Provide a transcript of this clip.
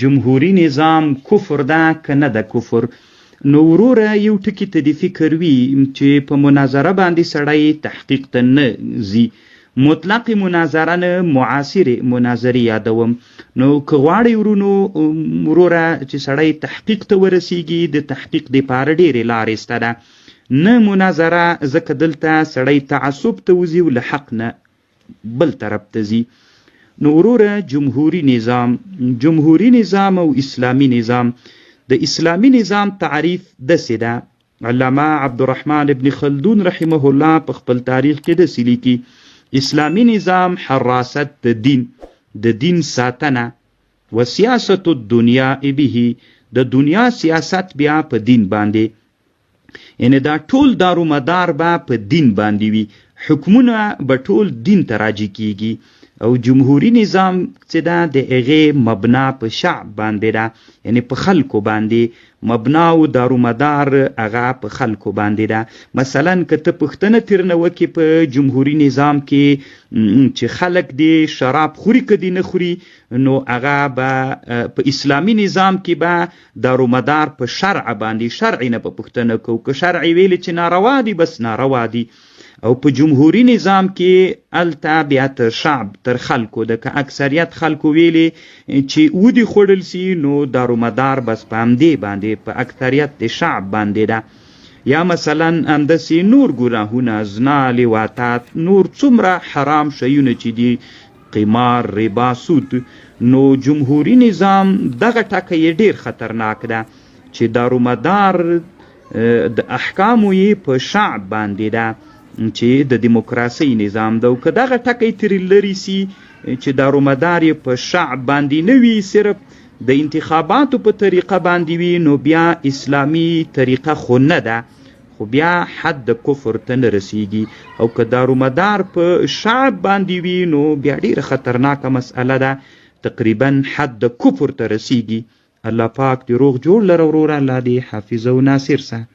جمهوري نظام کفر ده که نه ده کفر؟ نو وروره یو ټکي ته دې فکر وي چې په مناظره باندې سړی تحقیق ته نه ځي، مطلق مناظره نه، معاصرې مناظرې یادوم. نو که غواړئ ورونو وروره چې سړی تحقیق ته ورسیږي، د تحقیق دپاره ډېرې لارې سته ده، نه مناظره، ځکه دلته سړی تعصب ته وځي او له حق نه بل طرف ته ځي. نو وروره جمهوري نظام، جمهوري نظام او اسلامي نظام، د اسلامي نظام تعریف داسې ده، علامه عبدالرحمن ابن خلدون رحمه الله په خپل تاریخ کې داسې لیکي، اسلامي نظام حراست د دین، د دین ساتنه، و سیاست الدنیا به، د دنیا سیاست بیا په دین باندې، یعنی دا ټول دارومدار به په دین باندې وي، حکمونه به ټول دین ته راجع کیږي. او جمهوري نظام چې ده د هغې مبنا په شعب باندې ده، یعنی په خلکو باندې مبنا او دارومدار هغه په خلکو باندې ده. مثلا که ته پوښتنه ترنه وکړې په جمهوري نظام کې چې خلک دې شراب خوري که دې نه خوري، نو هغه به په اسلامي نظام کې به دارومدار په شرع باندې، شرع نه په پوښتنه کوو، که شرع ویلې چې ناروا دي بس ناروا دي. او په جمهوري نظام کې هلته بیا تر شعب، تر خلکو ده، که اکثریت خلکو ویلې چې ودې خوړل سي نو دارومدار بس په همدې باندې، په اکثریت د شعب باندې ده. یا مثلا همداسې نور ګناهونه، زنا، لواطات، نور څومره حرام شیونه چې دي، قمار، ربا، سود. نو جمهوري نظام دغه ټکی یې ډېر خطرناک ده چې دارومدار د احکامو یې په شعب باندې ده چې د دیموکراسۍ نظام ده. او که دغه ټکی ترې لرې سي چې دارومدار یې په شعب باندې نه وي، صرف د انتخاباتو په طریقه باندې وي، نو بیا اسلامي طریقه خو نه ده، خو بیا حد د کفر ته نه رسیږي. او که دارومدار په شعب باندې وي نو بیا ډېره خطرناکه مسئله ده، تقریبا حد د کفر ته رسیږي. الله پاک دې روغ جوړ لره وروره، الله دې حافظ او ناصر سه.